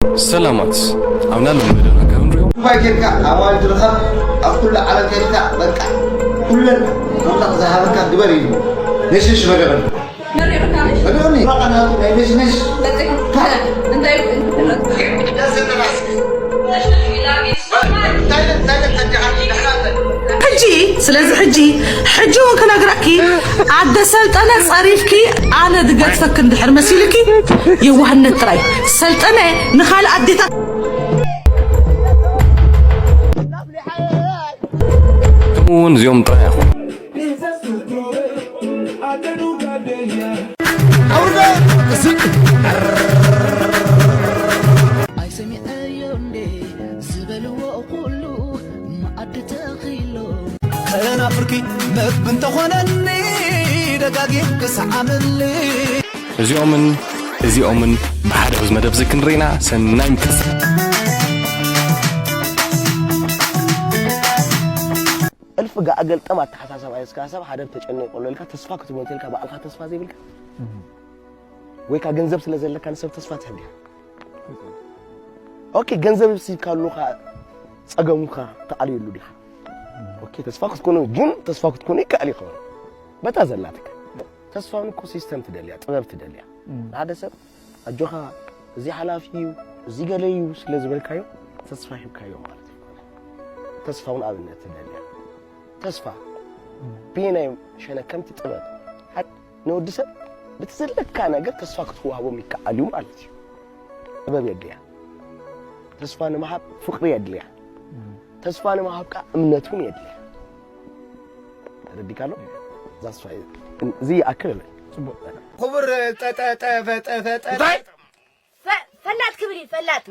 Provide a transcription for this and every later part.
ሰላማት ኣብና ልመደና ካብ ንሪኦ ዱባይ ኬድካ ኣዋልድ ርኸብ ኣብ ኩሉ ዓለም ኬድካ በቃ ኩለን ኣምላኽ ዝሃበካ ግበር እዩ። ነሽሽ መደበን መሪቕካ ነሽ መደበኒ ባቃናቱ ናይ ነሽነሽ በፂሑ እንታይ እንታይ ሕጂ ስለዚ ሕጂ ሕጂ እውን ክነግረኪ ኣደ ሰልጠነ ጸሪፍኪ ኣነ ድገድፈኪ እንድሕር መሲልኪ የዋህነት ጥራይ ሰልጠነ ንኻልእ ኣዴታት ከምኡ እውን እዚኦም ጥራይ ኣይኹን ኣይሰሚዐዮ እንዴ ዝበልዎ ኩሉ መኣዲ ተኺሎ ከናፍርኪ መግቢ እንተኾነኒ ደጋጊም ክሰዓመልሽ እዚኦምን እዚኦምን ብሓደ ኣብዚ መደብ እዚ ክንርኢና ሰናይ ምክስ እልፍ ጋኣ ገልጠም ኣተሓሳሰባ ሒዝካ ሰብ ሓደ ተጨኒቑ ኣሎ ኢልካ ተስፋ ክትህቦ እንተልካ ባዕልካ ተስፋ ዘይብልካ ወይ ከዓ ገንዘብ ስለ ዘለካ ንሰብ ተስፋ ትህብ ዲኻ ኦኬ ገንዘብ ሂብካሉ ከዓ ፀገሙካ ትኣልየሉ ዲኻ ኦኬ ተስፋ ክትኮኖ ግን ተስፋ ክትኮኖ ይከኣል ይኸውን በታ ዘላትካ ተስፋውን እኮ ሲስተም ትደልያ ጥበብ ትደልያ ሓደ ሰብ ኣጆኻ እዚ ሓላፊ እዩ እዚ ገለ እዩ ስለ ዝበልካዮ ተስፋ ሂብካዮ ማለት ኣይኮነ ተስፋውን ኣብነት ትደልያ ተስፋ ብየናይ ሸነ ከምቲ ጥበብ ሓድ ንወዲ ሰብ ብቲ ዘለካ ነገር ተስፋ ክትወሃቦም ይከኣል እዩ ማለት እዩ ጥበብ የድልያ ተስፋ ንምሃብ ፍቅሪ የድልያ ተስፋ ንምሃብ ከዓ እምነት እውን የድልያ ተረዲካ ኣሎ ዛስፋ እዚ ይኣክል እለ ክቡር ጠጠጠፈጠፈጠ እንታይ ፈላጥ ክብል እዩ ፈላጥ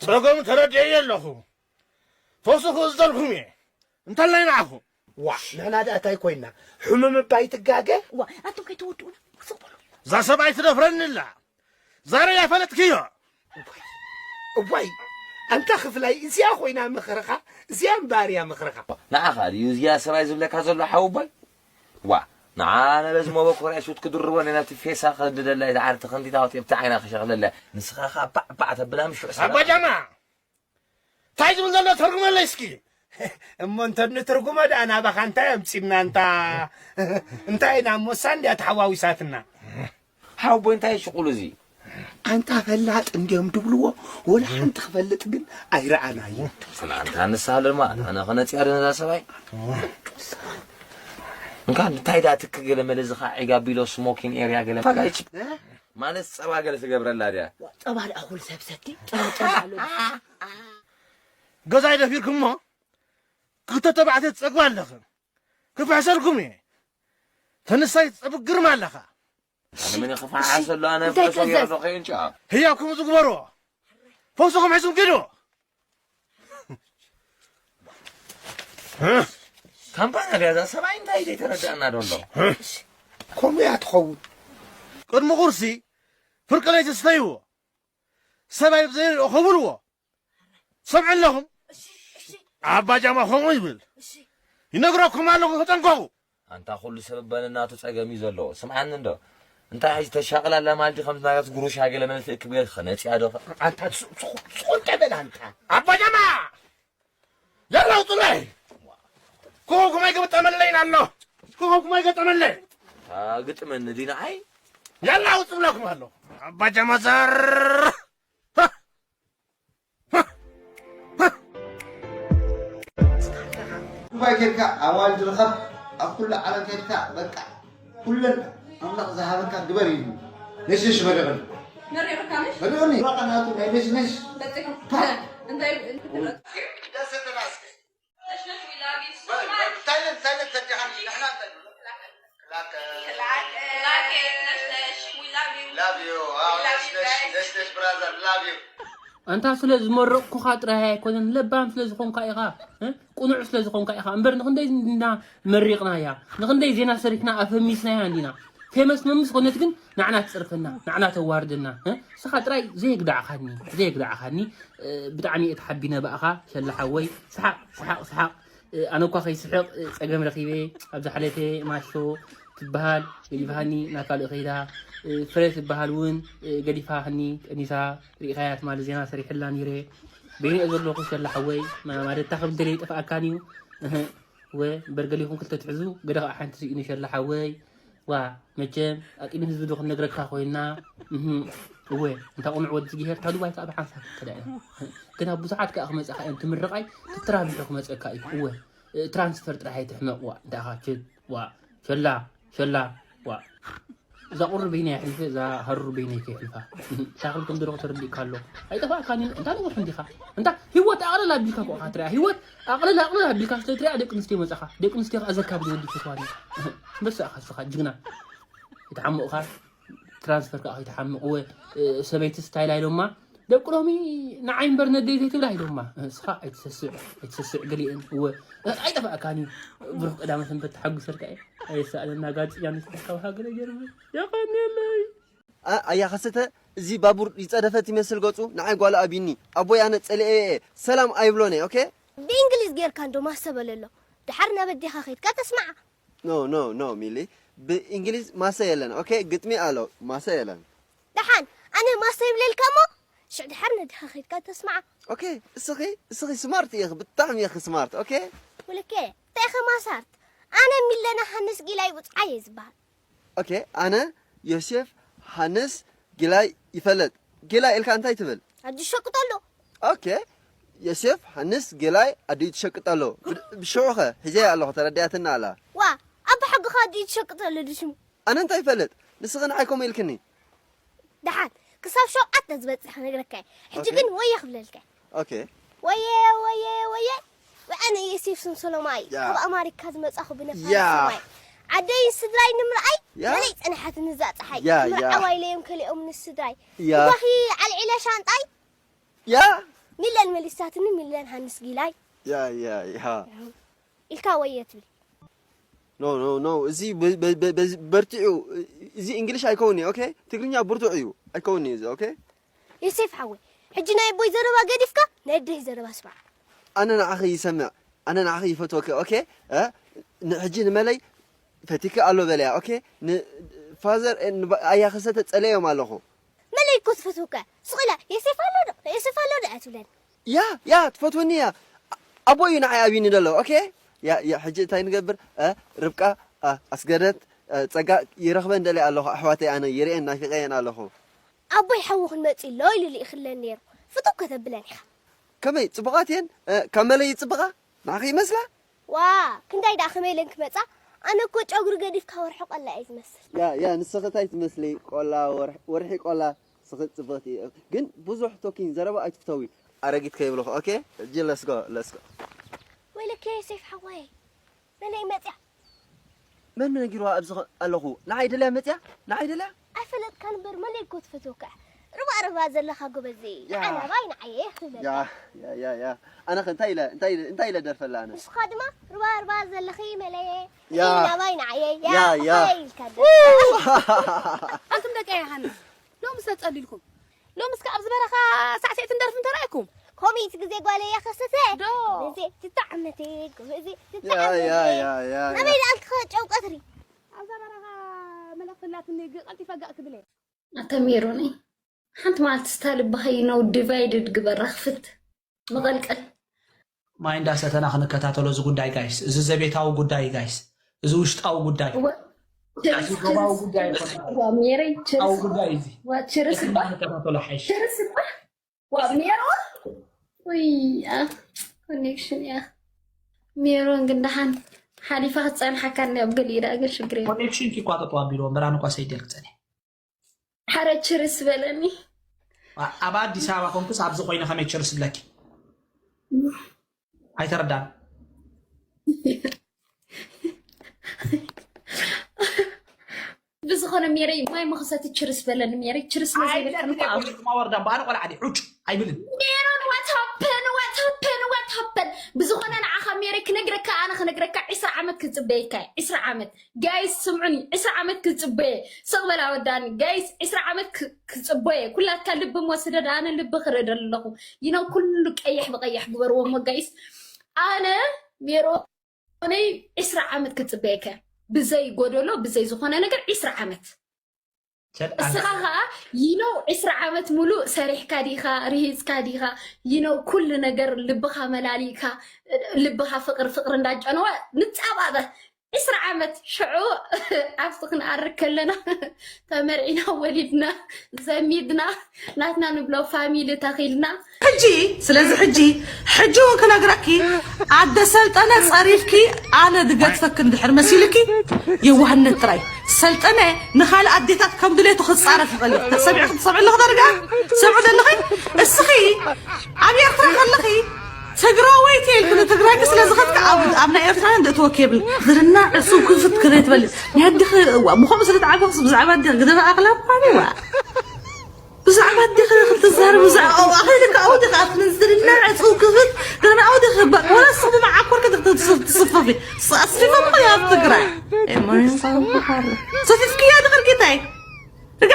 ጸገሙ ተረዲኤ ኣለኹ ፈውሲ ክእዝዘልኩም እየ እንተላይ ንዓኹም ዋ ንሕና ደኣ እንታይ ኮይና ሕሙም እባ ይትጋገ ዋ ኣቱም ከይትወድኡና ስቕ በሉ እዛ ሰብኣይ ትደፍረኒ ኣላ ዛሬ ያፈለጥክዮ እዋይ ኣንታ ክፍላይ እዚኣ ኮይና ምኽርኻ እዚኣ እምበኣር እያ ምኽርኻ ንዓኻ ድዩ እዚኣ ሰብኣይ ዝብለካ ዘሎ ሓውቦይ ዋ ንዓነ በዚ መበኮርያ ሹት ክድርቦ ነቲ ፌሳ ክድደላ ኢለ ዓርተ ክንዲታ ወጢ ኣብቲ ዓይና ክሸቕለላ ንስኻ ኸኣ ባዕ ባዕ ተብላ ምሽ ኣባ ጃማ እንታይ ዝብል ዘሎ ተርጉመለይ እስኪ እሞ እንተ ንትርጉሞ ደኣ ናባኻ እንታይ ኣምፂና እንታ እንታይ ኢና እሞ እሳ እንድያ ተሓዋዊሳትና ሓውቦይ እንታይ ሽቑሉ እዚ ኣንታ ፈላጥ እንድዮም ድብልዎ ወላ ሓንቲ ክፈልጥ ግን ኣይረኣናዮ ኣንታ ንስሃለማ ኣነ ከነፅያ ዶ ነዛ ሰብኣይ እንካ እንታይ ዳ ትክ ገለ መለ ዝኻ ዒጋ ቢሎ ስሞኪን ኤርያ ገለ ፋጋይች ማለት ጸባ ገለ ትገብረላ ድያ ጸባ ድኣ ኩሉ ሰብ ሰቲ ጸባ ጸባ ኣሎ ገዛይ ደፊርኩሞ ክልተ ተባዕትዮ ትጸግባ ኣለኽን ክፍሕሰልኩም እየ ተንሳይ ትጸብቅ ግርማ ኣለኻ ኣነ ምን ክፋሓሰሉ ኣነ እንታይ ፈሶ ትእዘዝ? ገይረ ዶ ከይንጫ ህያብ ከምኡ ዝግበርዎ ፈውስኹም ሒዝኩም ኪዱ ካምፓኒ ድያ እዛ ሰብኣይ እንታይ ዘይተረዳእና ዶ ኣሎ ከምኡ እያ ትኸውን ቅድሚ ቁርሲ ፍርቂ ለይቲ ስተይዎ ሰብኣይ ብዘይሪኦ ከብልዎ ትሰምዑ ኣለኹም ኣባ ጃማ ከምኡ ይብል ይነግረኩም ኣለኹ ተጠንቀቑ ኣንታ ኩሉ ሰብ በንናቱ ጸገም እዩ ዘለዎ ስምዓኒ እንዶ እንታይ ሕጂ ተሻቕል ኣላ ማልዲ ከም ዝናጋት ጉሩሻ ገለ መለ ትእክብ ገለ ክነጽያ ዶ ኣንታ ሱቕ እንተ በል ኣንታ ኣባ ጃማ ያላ ውጡለይ ኮኸብኩም ኣይገጠመለይን ኣሎ ኮኸብኩም ኣይገጠመለይ ግጥመኒ ዲና ኣይ ያላ ውጡ ብለኩም ኣሎ ኣባ ጃማ ዘር ዱባይ ኬድካ ኣዋልድ ርኸብ ኣብ ኩሉ ዓለም ኬድካ በቃ ኩለን ኣምላኽ ዝሃበካ ግበር እዩ ነሽነሽ መደበን መሪቕካ ነሽ መደበኒ በቃ ናቱ ናይ ነሽነሽ በፂሑ እንታይ ኣንታ ስለ ዝመረቕኩኻ ጥራይ ኣይኮነን ለባም ስለ ዝኾንካ ኢኻ እ? ቁኑዕ ስለ ዝኾንካ ኢኻ እምበር ንኽንደይ እንዲና መሪቕናያ ንኽንደይ ዜና ሰሪሕና ኣፈሚስናያ እንዲና ፌመስ መምስ ኮነት ግን ንዓና ትፅርፈና ንዓና ተዋርደና እ? ስኻ ጥራይ ዘየግዳዕኻኒ ዘየግዳዕኻኒ እ፣ ብጣዕሚ እየ ተሓቢነ ብኣኻ ሸላ ሓወይ ሰሓቕ ሰሓቕ ሰሓቕ እ፣ ኣነ እኳ ከይስሕቕ እ፣ ፀገም ረኺበ ኣብዛ ሓለተ ማሾ ትበሃል ገዲፋኒ ናብ ካልእ ከይዳ። እ፣ ፍሬ ትበሃል እውን፣ እ፣ ገዲፋኒ ቀኒሳ። ርኢኻያ ትማሊ ዜና ሰሪሕላ ነይረ። በይነ እየ ዘለኹ ሸላ ሓወይ። ማ-፣ ማለት እታ ከም ደለይ ይጠፍኣካን እዩ። እህ፣ እወ፣ እምበር ገሊኹም ክልተ ትሕዙ፣ ገለ ከዓ ሓንቲ ስኢኑ ሸላ ሓወይ። ዋ፣ መቸም ኣቂድም ህዝቢ ዶ ክንነግረካ ኮይና። እህ፣ እወ፣ እንታ ቁኑዕ ወዲ ዝግሄር፣ እታ ዱባይ ከዓ ብሓንሳብ ትከዳ እያ። ግን ኣብ ብዙሓት ከዓ ክመጻኻ እዮም ትምርቓይ፣ ትትራቢሑ ክመጸካ እዩ። እወ፣ እ፣ ትራንስፈር ጥራሕ ኣይትሕመቕ። ዋ፣ እንታይ ኢኻ ችድ፣ ዋ፣ ሸላ፣ ሸላ፣ ዋ። እዛ ቁሪ በይነይ ኣሕሊፈ፣ እዛ ሃሩር በይነይ ከይሕልፋ። እታ ክልተ ምድሪ ተረዲእካ ኣሎ። ኣይጠፋእካን እዩ። እንታ ነዊሕ እንዲኻ። እንታ ህይወት ኣቕልል ኣቢልካ እኮ ኢኻ ትሪኣ። ህይወት ኣቕልል፣ ኣቕልል ኣቢልካ ስለ ትሪኣ ደቂ ኣንስትዮ መጻኻ። ደቂ ኣንስትዮ ከኣ ዘካብድ ወዲ ፈትዋኒ። ኣንበሳ ኢኻ ንስኻ፣ ጅግና። ይትሓምቑኻ። ትራንስፈር ከኣ ከይትሓምቕ። እወ፣ እ፣ ሰበይቲ ስታይል ኣይሎማ። ደቂ ሎሚ ንዓይ እምበር ነደይ ዘይትብላ ኣይሎማ። እስኻ ኣይትሰስዕ፣ ኣይትሰስዕ ገሊአን። እወ፣ እ፣ ኣይጠፋእካን እዩ። ብሩኽ ቀዳመ ሰንበት ተሓጒሰልካ እየ። ኣይሰኣነና ጋጽ እያ ንስኻ ካብ ሃገረ ጀርመን። የቐንየለይ። ኣ-፣ ኣያ ከሰተ፣ እዚ ባቡር ይጸደፈት ይመስል ገጹ፣ ንዓይ ጓል ኣቢኒ። ኣቦይ ኣነ ጸሊኤ እየ፣ ሰላም ኣይብሎን እየ፣ ኦኬ? ብእንግሊዝ ጌርካ እንዶ ማሰ በለሎ። ድሓር ናብ ኣዴኻ ኸይድካ ተስምዓ። ኖ፣ ኖ፣ ኖ፣ ሚሊ። ብእንግሊዝ ማሰ የለን፣ ኦኬ? ግጥሚ ኣሎ፣ ማሰ የለን። ደሓን፣ ኣነ ማሰ ይብለልካ እሞ፣ ሽዕ ድሓር ነዴኻ ኸይድካ ተስምዓ። ኦኬ፣ እስኺ፣ እስኺ ስማርት ኢኺ፣ ብጣዕሚ ኢኺ ስማርት፣ ኦኬ? ውልኬ፣ እንታይ ኢኺ ማሳርት? ኣነ ሚለና ሃንስ ጊላይ ውጽዓይ እየ ዝበሃል። ኦኬ፣ ኣነ ዮሴፍ ሃንስ ጊላይ ይፈለጥ። ጊላይ ኢልካ እንታይ ትብል? ኣዲ ሸቅጠሉ። ኦኬ፣ ዮሴፍ ሃንስ ጊላይ ኣዲ ትሸቅጠሉ። ብ-፣ ብሽዑኸ፣ ሒዘያ ኣለኹ፣ ተረዲኣትና ኣላ። ዋ፣ ኣባ ሕግኻ ኣዲ ትሸቅጠሉ ድሽሙ። ኣነ እንታይ ይፈልጥ? ንስኺ ንዓይ ከምኡ ኢልክኒ። ደሓን፣ ክሳብ ሸውዓተ ዝበጽሕ ክነግረካ እየ። ሕጂ ኦኬ። ግን ወየ ክብለልካ። ኦኬ። ወየ፣ ወየ፣ ወየ። ወኣነ ዮሴፍ ሰንሰሎማይ፣ ያ። ካብ ኣማሪካ ዝመጻኹ ብነፋሪት ያ። ሰማይ። ዓደይን ስድራይ ንምርኣይ፣ ያ። መለይ ጸንሓትኒ እዛ ጸሓይ። ያ፣ ያ። ምርዓዋይ ለዮም ከሊኦም ንስድራይ። ያ። እባኺ ዓልዒለ ሻንጣይ። ያ። ሚለን መሊሳትኒ፣ ሚለን ሃንስ ጊላይ። ያ፣ ያ፣ ያ። ኢልካ ወየ ትብል። ኖ፣ ኖ፣ ኖ፣ እዚ በ-፣ በ-፣ በ-፣ በዚ በርቲዑ፣ እዚ እንግሊሽ ኣይከውን እዩ፣ ኦኬ? ትግርኛ ብርቱዕ እዩ፣ ኣይከውን እዩ እዚ፣ ኦኬ? ዮሴፍ ሓወይ፣ ሕጂ ናይ ኣቦይ ዘረባ ገዲፍካ፣ ናይ ኣደይ ዘረባ ስማዕ። ኣነ ንዓኺ ይሰምዕ፣ ኣነ ንዓኺ ይፈትወኪ፣ ኦኬ? እ? ን-፣ ሕጂ ንመለይ ፈቲኪ ኣሎ በለያ፣ ኦኬ? ንፋዘር፣ እ፣ ንባ-፣ ኣያ ከሰተ ጸለዮም ኣለኹ። መለይ እኮ ትፈትወካ። ስቕ ኢላ፣ "ዮሴፍ ኣሎ ዶ? ዮሴፍ ኣሎ ዶ?" እያ ትብለኒ። ያ፣ ያ፣ ትፈትወኒ እያ። ኣ-፣ ኣቦ እዩ ንዓይ ኣብዩኒ ዘሎ፣ ኦኬ? ያ፣ ያ፣ ሕጂ እንታይ ንገብር? እ፣ ርብቃ፣ እ፣ ኣስገደት፣ እ፣ ጸጋ ይረኽበን ደልየ ኣለኹ፣ ኣሕዋተይ ኣነ ይርእየን ናፊቐየን ኣለኹ። ኣቦይ ሓዊ ክንመጽእ ኣሎ ኢሉ ልኢኽለን ነይሩ። ፍቱው ከተብለን ኢኻ። ከመይ፣ ጽቡቓት እየን? እ፣ ካብ መለይ ይጽብቓ? ንዓኺ ይመስላ? ዋ፣ ክንዳይ ደኣ ከመይ ኢለን ክመጻ? ኣነ እኮ ጨጉሪ ገዲፍካ ወርሒ ቆላ እየ ዝመስል። ያ፣ ያ፣ ንስኺ እንታይ ትመስሊ? ቆላ፣ ወርሒ፣ ወርሒ ቆላ፣ ንስኺ ጽብቕቲ። ግን ብዙሕ ቶኪን፣ ዘረባ ኣይትፍተዊ። ኣረጊት ከይብልኹ። ኦኬ? ሕጂ let's go፣ let's go። ወይለከ ዮሴፍ ሓወይ፣ መለይ መጽያ። መን ነጊርዋ ኣብዚ ኸ-፣ ኣለኹ? ንዓይ ደልያ መጽያ? ንዓይ ደልያ? ኣይፈለጥካን እምበር መለይ እኮ ትፈትወካ። ርባ ርባ ዘለኻ ጎበዝ። ያ። ንዓ ናባይ ንዓየ ክትብለካ። ያ፣ ያ፣ ያ፣ ያ። ኣነ ኸ እንታይ ኢለ፣ እንታይ ኢለ፣ እንታይ ኢለ ደርፈላ ኣነ? ንስኻ ድማ ርባ ርባ ዘለኺ መለየ። ያ። ናባይ ንዓየ። ያ፣ ያ፣ ያ። ኦኸይ ኢልካ ደ-፣ ኣንቱም ደቂ ዮሃንስ፣ ሎምስ ተጸሊልኩም። ሎምስ ከ ኣብዚ በረኻ ሳዕስዒትን ደርፍን ተራእኩም? ኮሚት ግዜ ጓለይ እያ ከሰተ። ዶ? ግዜ ትጣዕመቲ፣ ግዜ ያ፣ ትጣዕመቲ። ያ፣ ያ፣ ያ፣ ያ። ናበይ ደኣ ኣልክኸ ጨው ቀትሪ? ኣብዛ በረኻ መልእኽቲ ኣላትኒ፣ ግ-፣ ቀልጢፈ ጋእ ክብል እየ። ኣታ ሜሮነይ፣ ሓንቲ መዓልቲ ስታ ልብኻ ይነው ዲቫይድድ ግበራ፣ ክፍት መቐልቀል። ማይ እንዳሰተና ክንከታተሎ እዚ ጉዳይ ጋይስ፣ እዚ ዘቤታዊ ጉዳይ ጋይስ፣ እዚ ውሽጣዊ ጉዳይ። ወ-፣ እዚ ችርስ፣ ዞባዊ ችርስ፣ ጉዳይ ችርስ፣ ኣይኮነን። ዋ ሜረይ፣ ውሽጣዊ ችርስ፣ ጉዳይ እዚ። ዋ ችርስ፣ እባ ክንከታተሎ ሓይሽ። ችርስ፣ እባ ዋ ሜሮ፣ ውይ፣ ያ ኮኔክሽን እያ። ሜሮን ግን ደሓን ሓሊፋ ክትጸንሓካ እንድያ፣ ኣብ ገሊኡ ደኣ ግን ሽግር የለን። ኮኔክሽን ኪኳ ጠጠው ኣቢልዎ፣ እምበር ኣነ እኳ ሰይደል ክጸንሕ። ሓረ ችርስ በለኒ። ኣ-፣ ኣብ ኣዲስ ኣበባ ኮንኩስ ኣብዚ ኮይነ ከመይ ችርስ ብለኪ? ኣይተረዳን። ብዝኾነ ሜረይ ማይ መኽሰቲ ችርስ በለኒ ሜረይ ችርስ ንዘይበልካ ኣይተረዳን። ንፋዕ። ማወርዳ እምበኣር ቆልዓ ድዩ? ዑጭ ኣይብልን። ሜሮን what happen? What happen? What happen? ብዝኾነ ንዓኻ ሜረይ ክነግረካ ኣነ ክነግረካ ዒስራ ዓመት ክጽበየካ እየ። ዒስራ ዓመት። ጋይስ ስምዑኒ፣ ዒስራ ዓመት ክጽበየ። ስቕ በላ ወዳኒ። ጋይስ ዒስራ ዓመት ክ-፣ ክጽበየ። ኩላትካ ልቢ እሞ ስደድ፣ ኣነ ልቢ ክርኢ ደለኹ። You know፣ ኩሉ ቀይሕ ብቐይሕ ግበርዎ እሞ ጋይስ። ኣነ ሜሮነይ ዒስራ ዓመት ክጽበየከ። ብዘይ ጎደሎ ብዘይ ዝኾነ ነገር ዒስራ ዓመት። እስኻ ከዓ ይነው ዒስራ ዓመት ሙሉእ ሰሪሕካ ዲኻ፣ ርሂፅካ ዲኻ? ይነው ኩሉ ነገር ልብኻ መላሊእካ፣ ልብኻ ፍቅሪ ፍቅሪ እንዳጨነወ ንፃባበ። ዒስራ ዓመት ሽዑ ኣብቲ ክንኣርግ ከለና ተመርዒና ወሊድና ዘሚድና ናትና ንብሎ ፋሚሊ ተኺልና። ሕጂ ስለዚ ሕጂ ሕጂ እውን ክነግረኪ፣ ኣደ ሰልጠነ ጸሪፍኪ ኣነ ድገድፈኪ እንድሕር መሲልኪ፣ የዋህነት ጥራይ። ሰልጠነ ንኻልእ ኣዴታት ከም ድሌቱ ክጻረፍ ይኽእል እዩ። ሰሚዕኪ ትሰምዒ ኣለኺ ዳርጋ? ትሰምዒ ዘለኺ? እስኺ ኣብ ኤርትራ ከለኺ ትግራወይቲ ኢልኪ ንትግራይኪ ስለ ዝኸድኪ ኣብ ኣብ ናይ ኤርትራ እንድእትወኪ የብል። ዝርና ዕጹብ ክፍት ክዘይትበሊ ናይ ኣዲኺ። እዋ ብኸምኡ ስለ ትዓበኽስ ብዛዕባ ኣዲኺ ግደና ኣኽላ እኳ እዋ ብዛዕባ ኣዲኺ ክትዛረብ ብዛዕባ ኣብኡ ኣኺልካ ኣብኡ ዲኻ ኣትምንዝርና ዕጹብ ክፍት። ገና ኣብኡ ዲኻ በቃ ወላ ስኹም መዓኮርኪ ትስፈፊ ኣስፊፈ ምኽንያት ትግራይ። ኤማን ሰፊፍክያ ድኽር ጌታይ ርጋ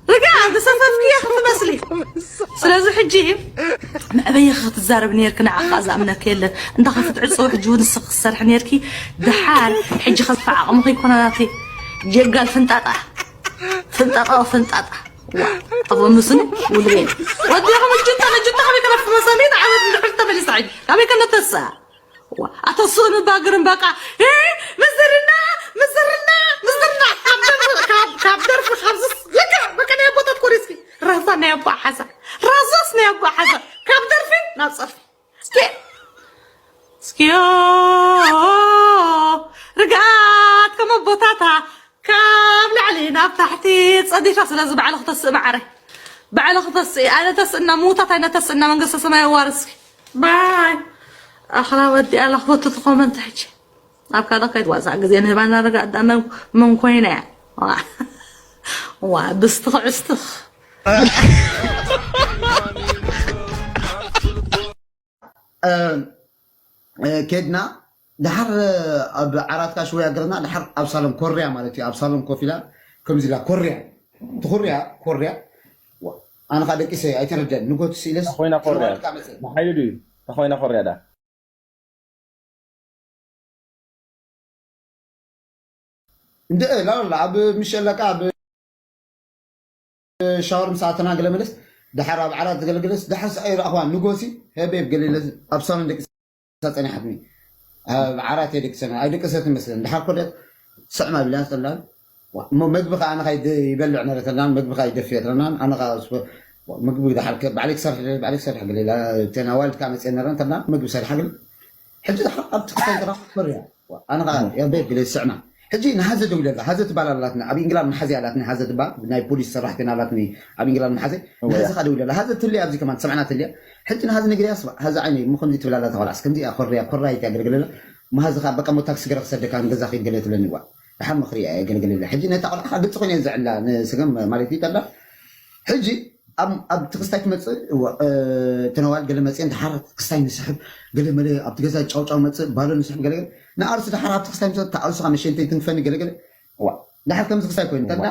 ርጋ ዝሰፈፍክያ ክትመስሊ። ስለዚ ሕጂ መዕበይኺ ክትዛረብ ነርኪ፣ ንዓኻ ዝኣምነኪ የለን። እንዳ ከፍት ዕፅው ሕጂ እውን ንስኺ ክትሰርሒ ነርኪ። ድሓር ሕጂ ከፋ ዓቕምኺ ይኮና ናቲ ጀጋል ፍንጣጣ ፍንጣጣ ፍንጣጣ። ዋ፣ ኣቦ ምስኑ ውልቤን ወዲኹም እጅታ ነጅታ ከመይ ከነፍመሰኒ ንዓመት እንድሕር ተመሊሳ ሕጂ ከመይ ከነተሳ ኣተስእኑ ባግርን በቃ። ምስርና ምስርና ምስርና ካብ ደርፊ ካብዝስ ልክዕ በቃ ናይ ኣቦታት ኮሪስኪ ራዛ ናይ ኣቦ ሓዛ ራዛስ ናይ ኣቦ ሓዛ ካብ ደርፊ ናብ ጸርፊ እስኪ እስኪዮ ርጋት ከም ኣቦታታ ካብ ላዕሊ ናብ ታሕቲ ጸዲፋ ስለዚ ባዕልኺ ተስእ ማዓረይ ባዕልኺ ተስእ ኣነ ተስእና ምውታት ኣይነ ተስእና መንግስተ ሰማይ ኣዋርስኪ ባይ ኣኽላ ወዲኣ ላኽፈቱ ትኾመንት ሕጂ ኣብ ካልእ ከይትዋሳእ ግዜ ንህባና ረጋእ ዳመ መን ኮይና እያ ዋ ብስትኽ ዕስትኽ ኬድና ድሓር ኣብ ዓራትካ ሽወያ ገርና ድሓር ኣብ ሳሎን ኮርያ ማለት እዩ ኣብ ሳሎን ኮፍ ኢላ ከምዚ ኢላ ኮርያ ትኹርያ ኮርያ ኣነ ካ ደቂሰ ኣይተረደን ንጎት ስኢለስ ኮይና ኮርያ ሓይሉ ድዩ ተኮይና ኮርያ ዳ እንደ ላላ ኣብ ምሸለካ ኣብ ሻወር ምስ ኣተና ገለ መለስ ድሓር ኣብ ዓራት ዝገለገለስ ድሓር ሰ ኣይረኣኽዋን ንጎሲ ሄቤብ ገሊለ ኣብ ሳሎን ደቂ ጸኒሓትኒ ኣብ ዓራት እየ ደቂ ሰና ኣይደቀሰት መስለን ድሓር ኮደት ስዕማ ብላ ተላን እሞ መግቢ ከዓ ኣነ ካይ ይበልዕ ነረ ተላን መግቢ ከዓ ይደፍየ ተላን ኣነ ከዓ ምግቢ ድሓር ባዕለይ ክሰርሕ ባዕለይ ክሰርሕ ገሊላ ተናዋልድ ከዓ መፅየ ነረን ተላን ምግቢ ሰሪሓ ገለ ሕጂ ድሓር ኣብቲ ክሳይ ተራ ኮርያ ኣነ ከዓ ያበይ ግለ ስዕና ሕጂ ንሃዘ ደው ኢለላ ሃዘ ትባል ኣላትኒ ኣብ ኢንግላንድ መሓዘ ኣላትኒ ሃዘ ትባል ናይ ፖሊስ ሰራሕተኛ ኣላትኒ ኣብ ኢንግላንድ መሓዘ ንሃዘ ከዓ ደው ኢለላ ሃዘ ትልያ ኣብዚ ከማን ሰምዕና ትልያ ሕጂ ንሃዘ ነግርያ ስባ ሃዘ ዓይነ እሞ ከምዚ ትብል ኣላ ተቆልዓስ ከምዚ እያ ኮርያ ኮራይት እያ ገለገለላ መሃዚ ከዓ በቃ ሞ ታክሲ ገረ ክሰደካ ንገዛ ከይድ ገለ ትብለኒ ዋ ድሓር ምኽሪ እያ ገለገለላ ሕጂ ነታ ቆልዓ ከዓ ግልፂ ኮይነ ዘዕላ ንስገም ማለት እዩ ተላ ሕጂ ኣብ ትኽስታይ ትመፅእ ተነዋል ገለ መፅኤን ድሓር ትኽስታይ ንስሕብ ገለ መለ ኣብቲ ገዛ ጫውጫው መፅእ ባሎ ንስሕብ ገለ ንኣርሲ ድሓር ኣብቲ ክስታይ ምሰ ተኣርሱ ካብ መሸንተይ ትንፈኒ ገለ ገለ ዋ ድሓር ከምዚ ክስታይ ኮይኑ ተና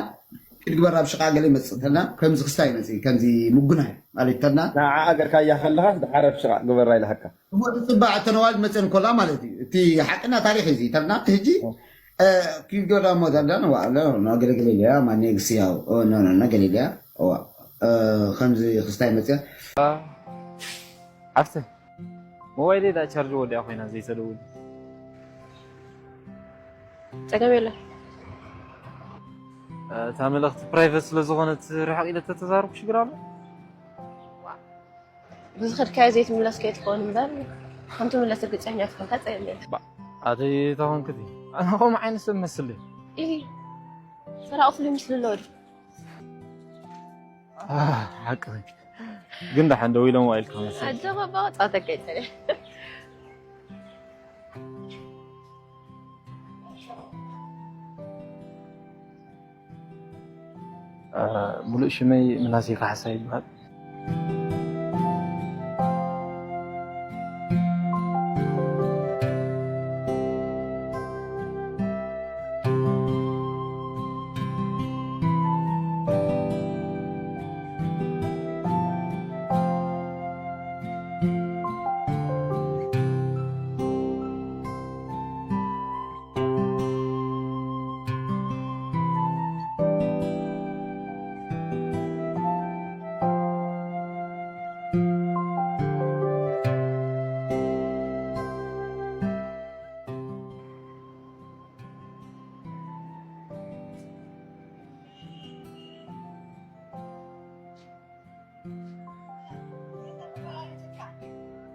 ኪድ ግበር ኣብ ሽቃ ገለ ይመፅእ ተና ከምዚ ክስታይ ይመፅእ ከምዚ ምጉናይ ማለት ተና ንዓ ኣገርካያ ከለኻስ ድሓር ኣብ ሽቃ ግበራ ኢልሃካ እሞ ትፅባዕ ተነዋል መፅኤን ኮላ ማለት እዩ እቲ ሓቅና ታሪክ እዚ ተና ሕጂ ኪድ ግበር ሞ ተና ዋ ገለ ገለ ኢልያ ማኔ ግስያው ኖ ኖ ገለ ኢልያ ከምዚ ክስታይ መፅያ ዓፍተ ሞባይለይ ዳ ቻርጅ ወዲኣ ኮይና ዘይተደውል ጸገም የለን እታ መልእኽቲ ፕራይቨት ስለ ዝኾነት ርሕቕ ኢለ ተተዛረብኩ ሽግር ኣሎ ብዝኸድካዮ ዘይትምለስ ከይትኸውን እምበር ከም ትምለስ ርግጸኛ ትኾንካ ጸገም የለን ኣተይ ተኾንክቲ ኣነ ከምኡ ዓይነት ሰብ መስል ሰራቒ ፍሉይ ምስሊ ኣለዎ ድዩ ሓቂ ግን ደሓን ደው ኢሎም ዋኢልካ መሰለኝ ኣጆኻ ባባ ጻተካ ይጸለ ሙሉእ ሽመይ ምናሴ ካሕሳ ይበሃል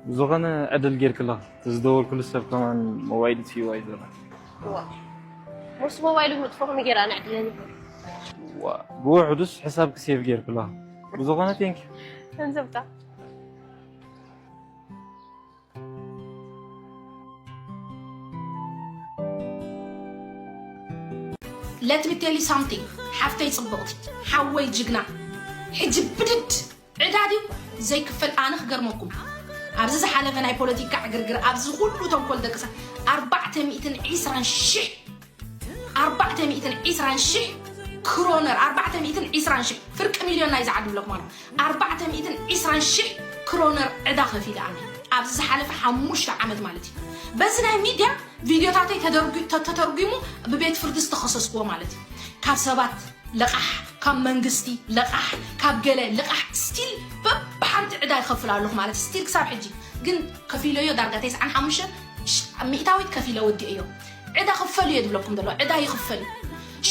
ዝኾነ ዕድል ጌርክላ፣ ዝደወልኩሉ ሰብ ከማን ሞባይል ትይዋ እዩ ዘሎ። ዋ ሞስ ሞባይሉ ምጥፎ ከመይ ጌራ ንዕድለኒ። ዋ፣ ብውሕዱስ ሕሳብ ክሴቭ ጌርክላ። ብዝኾነ ቴንክ ገንዘብታ Let me tell you something ሓፍተይ ጽብቕቲ ሓወይ ጅግና ሕጂ ብድድ ዕዳ ድዩ ዘይክፈል ኣነ ክገርመኩም ኣብዚ ዝሓለፈ ናይ ፖለቲካ ዕግርግር ኣብዚ ኩሉ ተንኮል ደቅሳ ኣርባዕተ ሚእትን ዒስራን ሽሕ ኣርባዕተ ሚእትን ዒስራን ሽሕ ክሮነር ኣርባዕተ ሚእትን ዒስራን ሽሕ ፍርቂ ሚልዮን ናይ ዝዓዲ ብለኩም ኣሎ ኣርባዕተ ሚእትን ዒስራን ሽሕ ክሮነር ዕዳ ከፊለ ኣነ ኣብዚ ዝሓለፈ ሓሙሽተ ዓመት ማለት እዩ በዚ ናይ ሚድያ ቪድዮታተይ ተተርጒሙ ብቤት ፍርዲ ዝተኸሰስክዎ ማለት እዩ ካብ ሰባት ልቓሕ ካብ መንግስቲ ልቓሕ ካብ ገለ ልቓሕ still በብሓንቲ ዕዳ ይኸፍል ኣለኹ ማለት still ክሳብ ሕጂ ግን ከፊለዮ ዳርጋ ተስዓን ሓሙሽተን ሚእታዊት ከፊለ ወዲእዮ ዕዳ ክፈል እየ ዝብለኩም ዘሎ ዕዳ ይኽፈል እዩ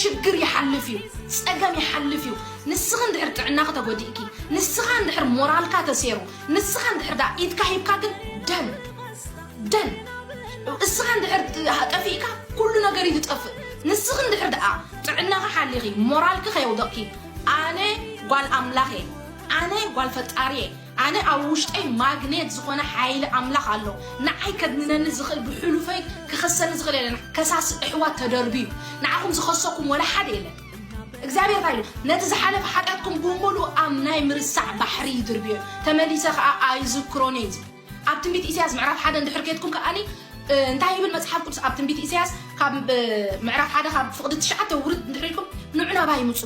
ሽግር ይሓልፍ እዩ ፀገም ይሓልፍ እዩ ንስኺ እንድሕር ጥዕናኺ ተጎዲእኪ ንስኻ እንድሕር ሞራልካ ተሴሩ ንስኻ እንድሕር ዳ ኢድካ ሂብካ ግን ደን ደን እስኻ እንድሕር ጠፊእካ ኩሉ ነገር እዩ ዝጠፍእ ንስኺ እንድሕር ደኣ ጥዕናኺ ሓሊኺ ሞራልኪ ከየውደቕኪ ኣነ ጓል ኣምላኽ እየ ኣነ ጓል ፈጣሪ እየ ኣነ ኣብ ውሽጠይ ማግኔት ዝኾነ ሓይሊ ኣምላኽ ኣሎ ንዓይ ከድንነኒ ዝኽእል ብሕሉፈይ ክኸሰኒ ዝኽእል የለን ከሳሲ እሕዋት ተደርብዩ ንዓኹም ዝኸሰኩም ወላ ሓደ የለን እግዚኣብሔር እንታይ ኢሉ ነቲ ዝሓለፈ ሓጢኣትኩም ብምሉእ ኣብ ናይ ምርሳዕ ባሕሪ ይድርብዮ ተመሊሰ ከዓ ኣይዝክሮን እየ ኣብ ትንቢት ኢሳያስ ምዕራፍ ሓደ እንድሕር ከድኩም ከኣኒ እንታይ ይብል መፅሓፍ ቅዱስ ኣብ ትንቢት ኢሳያስ ካብ ምዕራፍ ሓደ ካብ ፍቕዲ ትሽዓተ ውርድ እንድሕር ኢልኩም ንዑ ናባይ ምፁ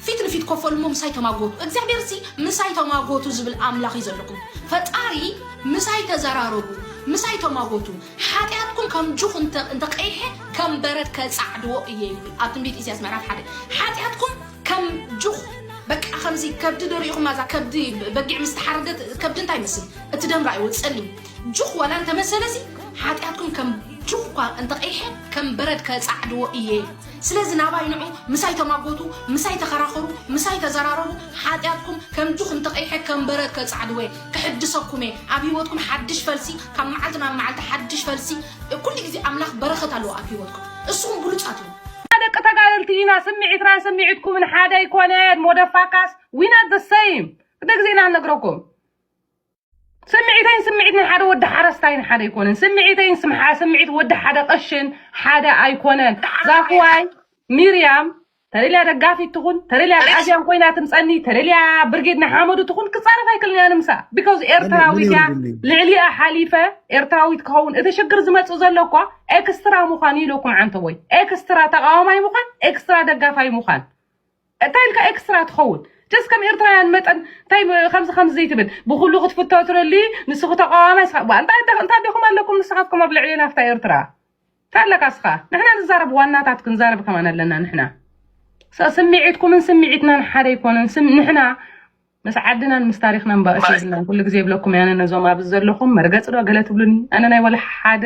ፊት ንፊት ኮፈሉ እሞ ምሳይ ተማጎቱ እግዚኣብሔር ሲ ምሳይ ተማጎቱ ዝብል ኣምላኽ እዩ ዘለኩም ፈጣሪ ምሳይ ተዘራረቡ ምሳይ ተማጎቱ ሓጢኣትኩም ከም ጁኽ እንተቐይሐ ከም በረድ ከፃዕድዎ እየ ይብል ኣብ ትንቢት ኢሳያስ ምዕራፍ ሓደ ሓጢኣትኩም ከም ጁኽ በቃ ከምዚ ከብዲ ዶ ሪኢኹማ እዛ ከብዲ በጊዕ ምስ ተሓረደት ከብዲ እንታይ ይመስል እቲ ደም ራእይዎ ጸሊም ጁኽ ዋላ እንተመሰለ ሲ ሓጢኣትኩም ከም ጁኽ እኳ እንተቐይሐ ከም በረድ ከጻዕድዎ እየ ስለዚ ናባይ ንዑ ምሳይ ተማጎቱ ምሳይ ተኸራኸሩ ምሳይ ተዘራረቡ ሓጢኣትኩም ከም ጁኽ እንተቐይሐ ከም በረድ ከጻዕድዎ እየ ክሕድሰኩም እየ ኣብ ህይወትኩም ሓድሽ ፈልሲ ካብ መዓልቲ ናብ መዓልቲ ሓድሽ ፈልሲ ኩሉ ግዜ ኣምላኽ በረኸት ኣለዎ ኣብ ህይወትኩም እስኹም ብሉጻት ኢኹም ደቂ ተጋደልቲ ኢና ስምዒትናን ስምዒትኩምን ሓደ ኣይኮነን ሞደፋካስ we not the same ክደ ግዜ ኢና ንነግረኩም ስምዒተይን ስምዒት ናይ ሓደ ወዲ ሓረስታይን ሓደ ኣይኮነን ስምዒተይን ስምዓ ስምዒት ወዲ ሓደ ቀሽን ሓደ ኣይኮነን ዛፍዋይ ሚርያም ተደልያ ደጋፊት ትኹን ተደልያ ኣዝያን ኮይና ትምፀኒ ተደልያ ብርጌድ ንሓመዱ ትኹን ክፃረፍ ኣይክልን እያ ንምሳ because ኤርትራዊት እያ ልዕሊኣ ሓሊፈ ኤርትራዊት ክኸውን እቲ ሽግር ዝመፅእ ዘሎ እኳ ኤክስትራ ምዃን ኢለኩም ዓንተቦይ ኤክስትራ ተቃዋማይ ምዃን ኤክስትራ ደጋፋይ ምዃን እንታይ ኢልካ ኤክስትራ ትኸውን just ከም ኤርትራውያን መጠን እንታይ ከምዚ ከምዚ ዘይትብል ብኩሉ ክትፍተትረሊ ንስኹ ተቃዋማይ እንታይ ዲኹም ኣለኩም ንስኻትኩም ኣብ ልዕሊ ናፍታ ኤርትራ እንታይ ኣለካ እስኻ ንሕና ንዛረብ ዋናታት ክንዛረብ ከማን ኣለና ንሕና ስምዒትኩምን ስምዒትናን ሓደ ኣይኮነን ንሕና ምስ ዓድናን ምስ ታሪኽናን ባእሲ የብልናን ኩሉ ግዜ ይብለኩም ያነ ነዞም ኣብዚ ዘለኹም መርገፂ ዶ ገለ ትብሉኒ ኣነ ናይ ወላ ሓደ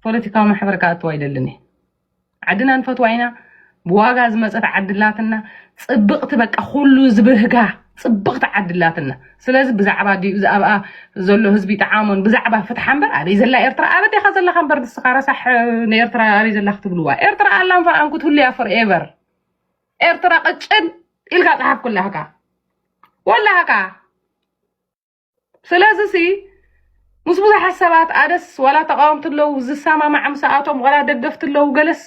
ፖለቲካዊ ማሕበር ክኣትው ኣይደልን እየ ዓድና ንፈትዋ ኢና ብዋጋ ዝመፀት ዓዲ ኣላትና ፅብቕቲ በቃ ኩሉ ዝብህጋ ፅብቕቲ ዓዲ ኣላትና ስለዚ ብዛዕባ ዲኡ ኣብኣ ዘሎ ህዝቢ ይጠዓሞን ብዛዕባ ፍትሓ እምበር ኣበይ ዘላ ኤርትራ ኣበዴኻ ዘለኻ እምበር ንስኻ ረሳሕ ንኤርትራ ኣበይ ዘላ ክትብልዋ ኤርትራ ኣላን ፈኣን ክትህሉ እያ ፎርኤቨር ኤርትራ ቅጭን ኢልካ ጸሓፍኩላህካ ወላህካ ስለዚ ሲ ምስ ብዙሓት ሰባት ኣደስ ዋላ ተቃወምቲ ኣለዉ ዝሰማማዕ ምሳኣቶም ዋላ ደገፍቲ ኣለዉ ገለስ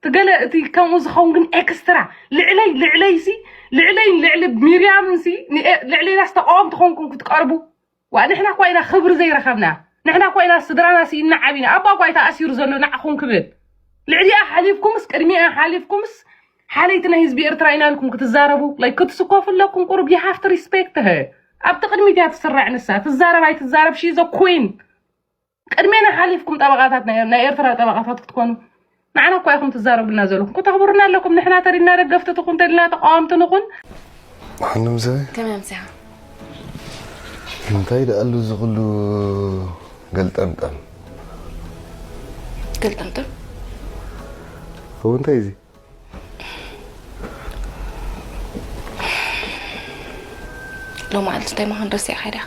ትገለ እቲ ከምኡ ዝኸውን ግን ኤክስትራ ልዕለይ ልዕለይ ሲ ልዕለይን ልዕሊ ሚርያምን ሲ ልዕለይናስ ተቃወምቲ ኮንኩም ክትቀርቡ ዋ ንሕና እኳ ኢና ክብሪ ዘይረኸብና ንሕና እኳ ኢና ስድራና ስኢና ዓቢና ኣባ እኳ እዩ ተኣሲሩ ዘሎ ንዓኹም ክብል ልዕሊኣ ሓሊፍኩምስ ቅድሚኣ ሓሊፍኩምስ ሓለይቲ ናይ ህዝቢ ኤርትራ ኢና ኢልኩም ክትዛረቡ like ክትስኮፉ ኣለኩም ቁሩብ you have to respect her ኣብቲ ቅድሚት እያ ትስራዕ ንሳ ትዛረብ ኣይትዛረብ she is a queen ቅድሜና ሓሊፍኩም ጠበቃታት ናይ ናይ ኤርትራ ጠበቃታት ክትኮኑ ንዓና እኳ ኢኹም ትዛረቡልና ዘለኹም ክተኽብሩና ኣለኩም ንሕና ተሪና ደገፍቲ ትኹን ተሪና ተቃወምቲ ንኹን ሓንምሰ ከመይ ኣምሲኻ እንታይ ደኣሉ እዚ ኩሉ ገልጠምጠም ገልጠምጠም እው እንታይ እዚ ሎማዓልቲ እንታይ ምዃን ረሲዕካ ዲኻ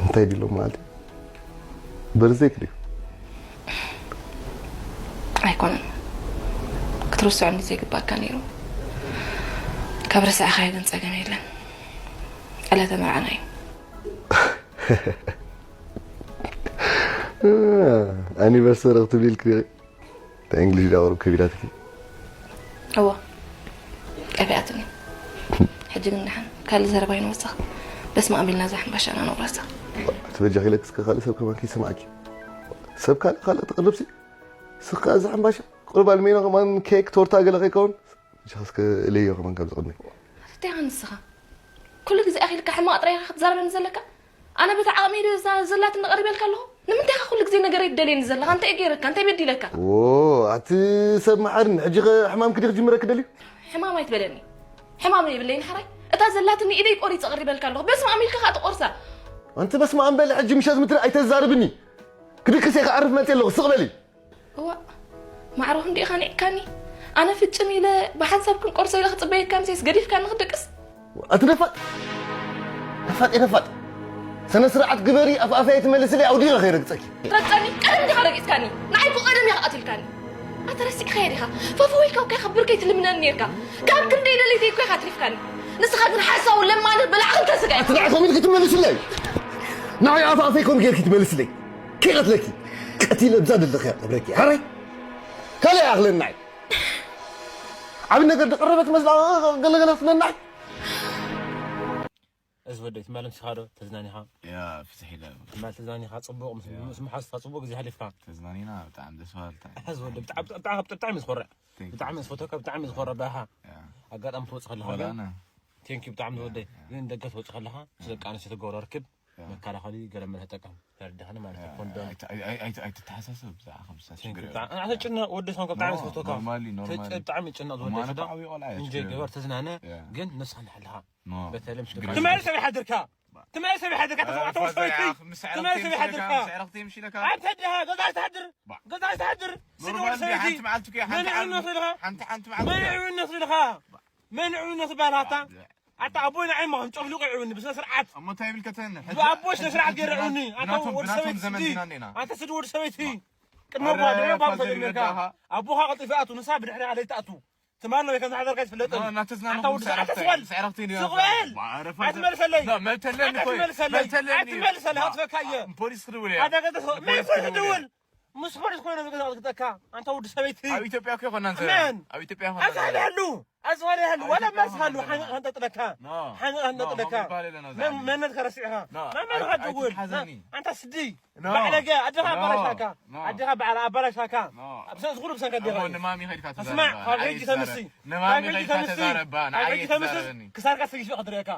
እንተ ዲሎ ማለት እዩ። በርዘይ ክድዩ ኣይኮነን ክትርስዖኒ ዘይግባካ ነይሩ። ካብ ረሳዕኻዮ ግን ጸገም የለን። ዕለተ መርዓና እዩ። ኣኒቨርሰሪ ክትብል ኢልክ እንታይ እንግሊሽ ዳወሩ ከቢዳትኪ። እዎ ጠፊኣትኒ። ሕጂ ግን ደሓን ካልእ ዘረባ ይንወስኽ። በስመ ኣብ ኢልና እዛ ሕምባሻና ነውረሳ። እቲ በጃኺ ኢለክ እስከ ካልእ ሰብ ከማን ከይሰማዕኪ። ሰብ ካልእ ካልእ ትቕርብሲ። ስኻ እዛ ሕምባሻ ቁርብ ኣልሜኖ ከማን ኬክ ቶርታ ገለ ከይከውን። ንስኻ እስከ እለዮ ከማን ካብዚ ቅድሚ። ኣፍትያ ንስኻ ኩሉ ግዜ ኣኺልካ ሕማቕ ጥራይ ኢኻ ክትዛረበኒ ዘለካ። ኣነ በቲ ዓቕመይ ዶ እዛ ዘላትኒ ቀሪበልካ ኣለኹ? ንምንታይ ኢኻ ኩሉ ግዜ ነገረይ ትደልየኒ ዘለኻ? እንታይ እየ ገይረካ? እንታይ በዲለካ? ዎ ኣቲ ሰብ መሓርን ሕጂ ኸ ሕማምኪ ዲኺ ክጅምረኪ ደልዩ? ሕማም ኣይትበለኒ። ሕማም የብለይን ሓራይ። እታ ዘላትኒ ኢደይ ቆሪፀ ቀሪበልካ ኣለኹ። በስመ ኣብ ኢልካ ከዓ ትቆርሳ። ኣንቲ በስመ ኣብ በሊ ሕጂ ምሸት ምድሪ ኣይተዛርብኒ። ክድቅስ እየ ክዓርፍ መፅእ ኣለኹ። ስቕ በሊ። እዋእ ማዕረ ክንድኡ ኢኻ ኒዕካኒ? ኣነ ፍጭም ኢለ ብሓንሳብ ክንቆርሶ ኢለ ክጽበየካ ምሴስ ገዲፍካኒ ክድቅስ? ኣቲ ደፋጥ ደፋጥ ደፋጥ ስነ ስርዓት ግበሪ ኣፍኣፈይ ትመልስለይ ኣውዲቐ ከይረግጸኪ ረግጸኒ ቀደም ዲኻ ረጊጽካኒ ንዓይ እኮ ቀደም ኢኻ ቀቲልካኒ ኣተ ረሲዕካዮ ዲኻ ፈፈወይካ እኮ ኢኻ ብርከይ ትልምነኒ ኔርካ ካብ ክንደይ ደለይተይ እኮ ኢኻ ኣትሪፍካኒ ንስኻ ግን ሓሳዊ ለማኒ በላዕ ክልተ ስጋ ኣቲ ንዓይ ከምኡ ኢልኪ ትመልስለይ ንዓይ ኣፍኣፈይ ከምኡ ጌርኪ ትመልስለይ ከይቐትለኪ ቀቲለ ብዛ ደለኺ እያ ቀብረኪ ሓራይ ካልእ ይኣኽለና እዩ ዓቢ ነገር ዝቐረበት መስላ ገለገለ ትብለና እዚ ወደይ ትማል ምሲኻ ዶ ተዝናኒኻ ያ ፍትሕ ኢለ ትማል ተዝናኒኻ ጽቡቕ ምስ ምስ መሓዝካ ጽቡቕ ግዜ ሓሊፍካ ተዝናኒና ብጣዕሚ ደስ በሃልታ እዚ ወደይ ብጣዕሚ ብጣዕሚ ብጣዕሚ ብጣዕሚ ዝኮርዕ ብጣዕሚ ዝፈተካ ብጣዕሚ ዝኮርዕ ባሃ ኣጋጣሚ ትወጽእ ከለኻ ግን ቴንኪ ብጣዕሚ ዝወደይ ግን ደገ ትወጽእ ከለኻ ምስ ደቂ ኣንስትዮ ተገብሮ ርክብ መከላኸሊ ገለ መለ ተጠቀም ተረዳኸኒ ማለት እዩ ኮንዶም ኣይትተሓሳሰብ ብዛዕባ ከምሳ ችግር የብሉን። ኣነ ጭነቕ ወዲ ሰንከ ብጣዕሚ ዝፈትወካ ኖርማሊ ኖርማሊ ብጣዕሚ ጭነቕ ዝወደካ ዶ ዓብዪ ቆልዓ እየ እንጂ ችግር የብሉን። ገበር ተዝናነ ያ። ግን ንስኻ ንሓልኻ ኖ በተለይ ምስ ችግር ደቂ የብሉን። ትማሊ ሰብ ይሓድርካ ትማሊ ሰብ ይሓድርካ ያ፣ ተፈጥሮ ፋዘር፣ ሰበይቲ ያ፣ ምስ ኣዕረኽቲ ትማሊ ሰብ የምሽለካ፣ ይሓድርካ ምስ ኣዕረኽቲ የምሽለካ። ኣንተ ድሃ ገዛ ኣይትሓድር ገዛ ኣይትሓድር ስለ ኖርማል ወዲ እንዲ ሰበይቲ ሓንቲ መዓልቲ እኮ እያ፣ ሓንቲ መን ዓርቢ፣ ይዕነቱ ኢልካ ሓንቲ ሓንቲ መዓልቲ መን እኮ እያ። ይዕነቱ ኢልካ መን ይዕነቱ በላታ ኣታ ኣቦይ ንዓይ ማን ጨፍሊቑ ይዕብኒ ብስነ ስርዓት ኣሞ እንታይ ይብል ከተን ብኣቦ ስነ ስርዓት ገይረ ይዕብኒ ኣታ ወዲ ሰበይቲ ስዲ ኣታ ስዲ ወዲ ሰበይቲ ቅድሚ ኣቦኻ ድሕሪ ኣቦኻ ተጀሚርካ ኣቦኻ ቀልጢፉ ይኣቱ ንሳ ብድሕሪኻ ለይትኣቱ ትማል ነው ከም ዝሓደርካ ይትፍለጥ ኣታ ወዲ ሰዓት ስቆል ስቆል ኣይትመልሰለይ ኣይትመልሰለይ ኣይትመልሰለይ ኣትፈካ እየ ፖሊስ ክድውል ኣደገ መልሰ ድውል ምስ ፖሊስ ኮይነ ዝገዛ ዝግጠካ ኣንታ ወዲ ሰበይቲ ኣብ ኢትዮጵያ እኮ ይኮና መን ኣብ ኢትዮጵያ ይኮና ኣዝዋሪ ሃሉ ኣዝዋሪ ሃሉ ዋላ ማስ ሃሉ ሓንቀ ከንጠጥለካ ሓንቀ ከንጠጥለካ መነት ከረሲዕኻ መመን ከትውል ኣንታ ስዲ ባዕለገ ኣድኻ ኣባላሽካ ኣድኻ ባዕላ ኣባላሽካ ዝኩሉ ብሰንከ ዲኻ ስማዕ ካብ ሕጂ ተምሲ ካብ ሕጂ ተምሲ ካብ ሕጂ ተምሲ ክሳርካ ሰጊፍ ክድረካ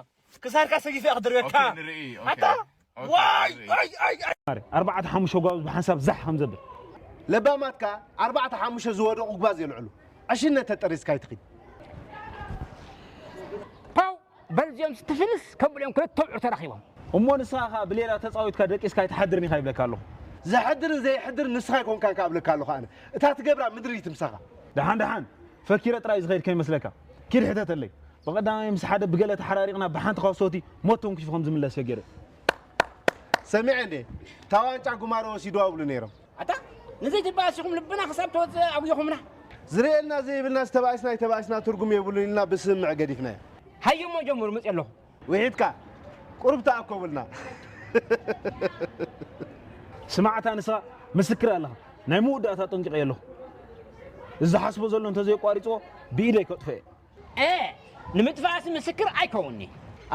ክሳርካ ሰጊፈ ክድርበካ ኣታ ዋይ ኣይ ኣይ ኣይ ኣርባዕተ ሓሙሽተ ጓብዝ ብሓንሳብ ዛሕ ከም ዘብል ለባማትካ ኣርባዕተ ሓሙሽተ ዝወደቑ ጓዝ የልዕሉ ዕሽነት ተጠሪዝካ ኣይትኺድ ፓው በልዚኦም ስትፍንስ ከብልኦም ክልተ ብዑር ተራኺቦም እሞ ንስኻ ኸዓ ብሌላ ተጻዊትካ ደቂስካ ኣይትሓድርን ኢኻ ይብለካ ኣለኹ ዘሕድርን ዘይሕድርን ንስኻ ኣይኮንካን ከኣ እብለካ ኣለኹ ኣነ እታ ትገብራ ምድሪ ትምሳኻ ደሓን ደሓን ፈኪረ ጥራይ ዝኸይድ ከይመስለካ ኪድ ሕተተለይ ብቐዳማይ ምስ ሓደ ብገለ ተሓራሪቕና ብሓንቲ ካውሶቲ ሞት ተንኪፉ ከም ዝምለስ ፈጊረ። ሰሚዐ እንዴ እታ ዋንጫ ጉማሮ ወሲድዋ ይብሉ ነይሮም። ኣታ ንዘይትበኣስ ኢኹም ልብና ክሳብ ተወፅእ ኣጉይኹምና። ዝርእየልና ዘይብልናስ ተባኢስና ኣይተባኢስና ትርጉም የብሉን ኢልና ብስምምዕ ገዲፍናዮ። ሃየሞ ጀምሩ መፅእ ኣለኹ። ውሒድካ ቁሩብ ተኣኮቡልና። ስማዕታ ንስኻ ምስክር ኣለኻ ናይ መወዳእታ ጠንቂቐ ኣለኹ እዚ ዝሓስቦ ዘሎ እንተዘየቋሪፅዎ ብኢደይ ከጥፎ እየ ንምጥፋእስ ምስክር ኣይከውኒ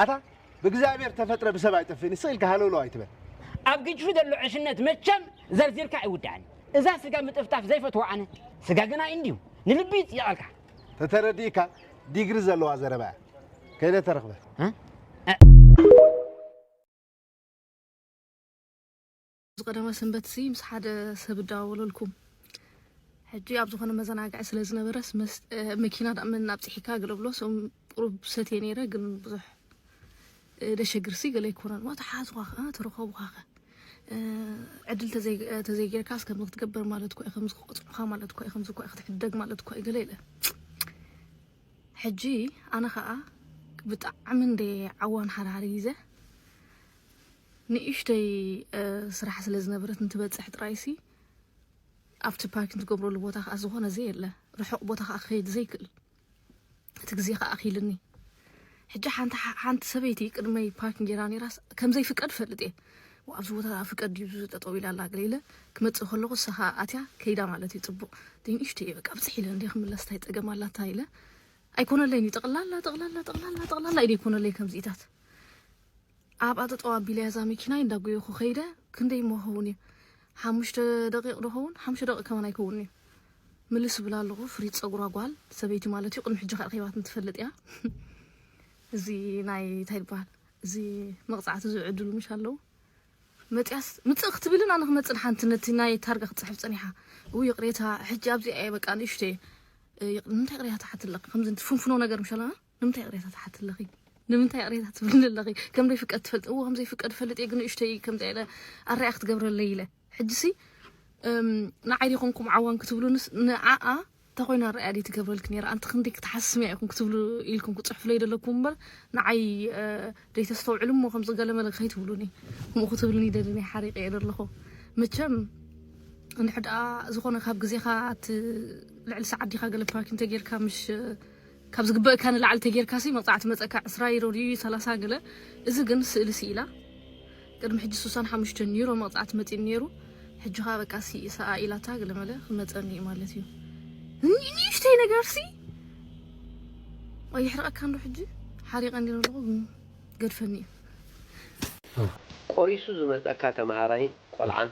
ኣታ ብእግዚኣብሔር ተፈጥረ ብሰብ ኣይጠፍእን ስቕ ኢልካ ሃለውለው ኣይትበል ኣብ ግጭፊ ዘሎ ዕሽነት መቸም ዘርዚርካ ኣይውዳእን እዛ ስጋ ምጥፍጣፍ ዘይፈትዋ ኣነ ስጋ ግና እንድዩ ንልቢ ይፅየቐልካ ተተረዲእካ ዲግሪ ዘለዋ ዘረባ እያ ከይደ ተረኽበ ዝቐደመ ሰንበት ሲ ምስ ሓደ ሰብ እዳዋወለልኩ ሕጂ ኣብ ዝኾነ መዘናግዒ ስለ ዝነበረስ መኪና ዳእመን ኣብፅሒካ ገለ ብሎ ሰም ቁሩብ ሰትየ ነይረ ግን ብዙሕ ደሸግር ሲ ገለ ኣይኮነን ሞ ተሓዝኳ ከ ተረኸብኳ ከ ዕድል ተዘይጌርካስ ከምዚ ክትገብር ማለት እኮ እዩ ከምዚ ክቆፅዑኻ ማለት እኮ እዩ ከምዚ እኮ ክትሕደግ ማለት እኮ እዩ ገለ ኢለ ሕጂ ኣነ ከዓ ብጣዕሚ እንደ ዓዋን ሓደ ሓደ ግዜ ንእሽተይ ስራሕ ስለ ዝነበረት እንትበፅሕ ጥራይሲ ኣብቲ ፓርኪንግ ትገብረሉ ቦታ ከዓ ዝኾነ ዘየለ፣ ርሑቕ ቦታ ከዓ ክኸይድ ዘይክእል፣ እቲ ግዜ ከዓ ኣኺልኒ። ሕጂ ሓንቲ ሓንቲ ሰበይቲ ቅድመይ ፓርኪንግ ጌራ ነይራስ ከም ዘይፍቀድ ፈልጥ እየ። ኣብዚ ቦታ ፍቀድ ድዩ ጠጠው ኢላ ኣላ ገለ ኢለ ክመፅእ ከለኹ ንሳ ከዓ ኣትያ ከይዳ ማለት እዩ። ፅቡቕ ንእሽተይ እየ በቃ ብፅሕ ኢለ እንደ ክምለስ ታይ ፀገም ኣላታ ኢለ ኣይኮነለይን እዩ። ጠቕላላ ጠቕላላ ጠቕላላ ጠቕላላ ኢለ ኣይኮነለይ ከምዚኢታት ኣብኣ ጠጠው ኣቢለያ እዛ መኪናይ እንዳጎየኹ ከይደ። ክንደይ እሞ ክኸውን እዩ? ሓሙሽተ ደቂቕ ዶ ኸውን? ሓሙሽተ ደቂቕ ከማን ኣይከውንን እዩ። ምልስ እብል ኣለኹ። ፍሪት ጸጉራ ጓል ሰበይቲ ማለት እዩ። ቅድሚ ሕጂ ከኣ ረኺባትኒ ትፈልጥ እያ። እዚ ናይ እንታይ ይበሃል? እዚ መቕጻዕቲ ዝውዕድሉ ምሽ ኣለዉ። መጽያስ ምጽእ ክትብልን ኣነ ክመጽእ ሓንቲ ነቲ ናይ ታርጋ ክትጽሕፍ ጸኒሓ። እው ይቕሬታ፣ ሕጂ ኣብዚኣ እየ በቃ ንእሽተይ። እ፣ ይቕ-፣ ንምንታይ ይቕሬታ ትሓቲ ኣለኺ? ከምዚ ፍንፍኖ ነገር ምሽ ኣለና? ንምንታይ ቅሬታ ትሓቲ ኣለኺ? ንምንታይ ቅሬታ ትብልኒ ኣለኺ? ከም ዘይፍቀድ ትፈልጥ? እዎ፣ ከም ዘይፍቀድ እፈልጥ እየ፣ ግን ንእሽተይ ከምዚ ኢለ ኣረኣያ ክትገብረለይ ኢለ። ሕጂሲ፣ እም፣ ንዓይ ዲኹም ዓዋን ክትብሉንስ፣ ንዓኣ እንተኾይና ኣረኣያ ደይ ትገብረልኪ ነይራ? ኣንቲ ክንደይ ክትሓስምያ ኢኹም ክትብሉ ኢልኩም ክትጽሕፉለይ ዘለኩም እምበር፣ ንዓይ፣ እ፣ ደይ ተስተውዕሉ እሞ ከምዚ ገለ መለ ከይትብሉኒ። ከምኡ ክትብሉኒ ደሊ ናይ ሓሪቀ እየ ዘለኹ። መቸም፣ እንድሕር ደኣ ዝኾነ ካብ ግዜኻ እቲ ልዕሊ ሰዓት ዲኻ ገለ ፓርኪንግ ተጌርካ ምሽ ካብ ዝግበእካ ንላዕሊ ተጌርካሲ መቕጻዕቲ መጸካ ዕስራ ዩሮ ድዩ ሰላሳ ገለ። እዚ ግን ስእሊ ስኢላ። ቅድሚ ሕጂ ሱሳን ሓሙሽተን ዩሮ መቕጻዕቲ መጺኡ ነይሩ። ሕጂ ኸኣ በቃ ሲ-፣ ሰኣ ኢላታ ገለ መለ ክመጸኒ እዩ ማለት እዩ። ኒ-፣ ንእሽተይ ነገርሲ ኣየሕርቐካ እንዶ ሕጂ ሓሪቐ እንዲ ኣለኹ ግን ገድፈኒ እዩ። ቆሪሱ ዝመጸካ ተመሃራይን ቆልዓን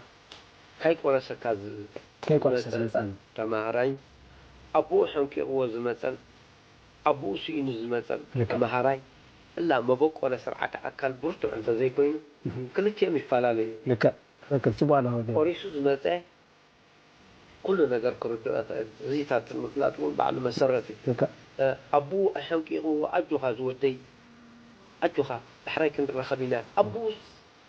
ካይ ቆረሰካ ዝ-፣ ካይቆረሰ ዝመጸን ዝመጸን። ተመሃራይ ኣቦኡ ሕንቂቕዎ ዝመጸን ኣቦኡ ስኢኑ ዝመጸን ልክዕ። ተመሃራይ እላ መበቆለ ስርዓተ ኣካል ብርቱዕ እንተዘይኮይኑ እህ። ክልቲኦም ይፈላለዩ። ልክዕ። ትኽክል። ጽቡቕ ኣለኻ። ቆሪሱ ዝመጸ ኩሉ ነገር ክርድኦ ይኽእል። እዚታት ንምፍላጥ እውን ባዕሉ መሰረት እዩ። ልክዕ። እ፣ ኣቦኡ ኣሕንቂቕዎ ኣጆኻ ዝወደይ ኣጆኻ ዳሕራይ ክንራኸብ ኢና። ኣቦኡ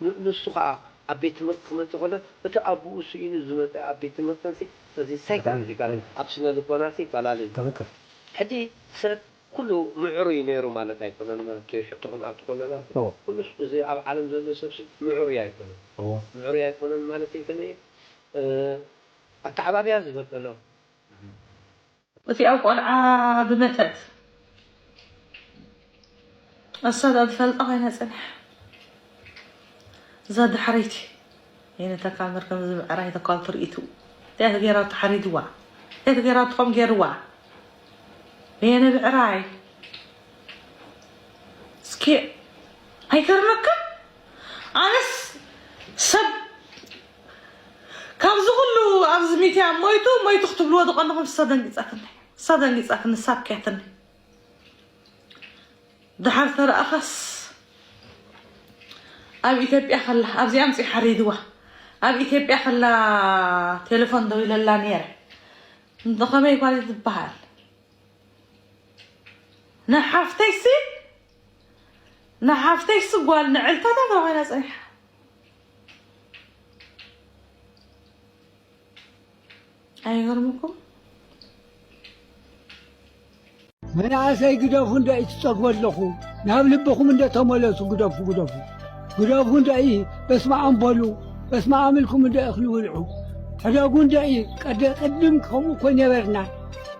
ን-፣ ንሱ ኸዓ ኣብ ቤት ትምህርቲ ክመጽእ ከሎ፣ እቲ ኣቦኡ ስኢኑ ዝመጸ ኣብ ቤት ትምህርቲ፣ እዚ ሳይኮሎጂካል፣ ኣብ ስነ ልቦናሲ ይፈላለ እዩ። ትኽክል። ሕጂ ሰብ ኩሉ ምዕሩይ ነይሩ ማለት ኣይኮነን፣ ማለት እዩ። ሽቶ ክንኣቱ ከለና፣ እዎ። ኩሉ እዚ ኣብ ዓለም ዘሎ ሰብሲ ምዕሩይ ኣይኮነን። እዎ። ምዕሩይ ኣይኮነን ማለት እዩ፣ ከመይ እዩ? እ፣ ኣተዓባብያ ዝበደሎ። እቲኣ ቆልዓ ብመተት እሳ ዶ ትፈልጣ ኮይና ጽንሕ። እዛ ዳሕረይቲ የነተካ መርገም ዝብዕራይ ተካል ትርኢቱ። እንታይ ገይራ ተሓሪድዋ? እንታይ ገይራ ትኾም ገይርዋ? የነ ብዕራይ። እስኪ ኣይገርመካ? ኣነስ ሰብ ካብዚ ኩሉ ኣብዚ ሚድያ ሞይቱ፣ ሞይቱ ክትብልዎ ዝቐነኹም እሳ ደንጊጻትኒ። እሳ ደንጊጻትኒ፣ እሳ ኣብክያትኒ። ደሓር ተረኣኻስ ኣብ ኢትዮጵያ ከላ፣ ኣብዚኣ ኣምጺኡ ሓሪድዋ። ኣብ ኢትዮጵያ ከላ ቴሌፎን ደዊለላ ነይረ። እንተ ኸመይ ጓል ትበሃል? ንሓፍተይሲ፣ ንሓፍተይሲ ጓል ንዕልታታ ተባሂላ ጸኒሓ። ኣይገርምኩም? መናእሰይ ግደፉ እንዶ ኢትጸግቡ ኣለኹ። ናብ ልብኹም እንዶ ተመለሱ፣ ግደፉ፣ ግደፉ። ግደፉ እንዶ ኢ፣ በስመ ኣብ በሉ። በስመ ኣብ ኢልኩም እንዶ ኢኽሊ ውልዑ። ሕደጉ እንዶ ኢ፣ ቀደ-፣ ቅድም ከምኡ እኮ ነበርና።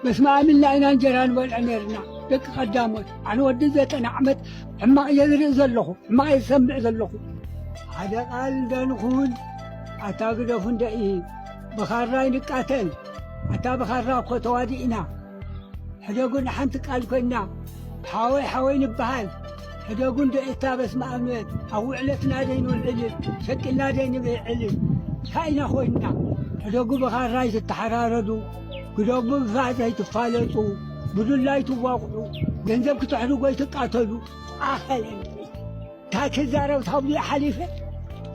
በስመ ኣብ ኢልና ኢና እንጀራ ንበልዕ ነርና። ደቂ ቀዳሞት፣ ኣነ ወዲ ዘጠና ዓመት ሕማቕ እየ ዝርኢ ዘለኹ፣ ሕማቕ እየ ዝሰምዕ ዘለኹ። ሓደ ቃል እንዶ ንኹን፣ ኣታ ግደፉ እንዶ ኢ፣ ብኻራ ይንቃተል። ኣታ ብኻራ እኮ ተዋዲእና። ሕደጉ ንሓንቲ ቃል ኮይና፣ ሓወይ ሓወይ ንበሃል። ሕደጉ እንዶ ኢታ በስመ ኣብ ንበል። ኣብ ውዕለትና ደይ ንውዕል፣ ሸቂልና ደይ ንብዕል። እንታይ ኢና ኮይንና? ሕደጉ ብኻራ ኣይትተሓራረዱ፣ ግደጉ ብፋእ ዘይትፋለጡ፣ ብዱላ ኣይትዋቕዑ፣ ገንዘብ ክተሕድጉ ኣይትቃተሉ። ኣኸለን እንታይ ክዛረብ ታብሉ ሓሊፈ፣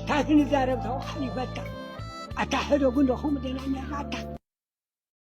እንታይ ክንዛረብ ታብኡ ሓሊፈታ። ኣታ ሕደጉ እንዶ ከምኡ ደና ነርና ኣታ።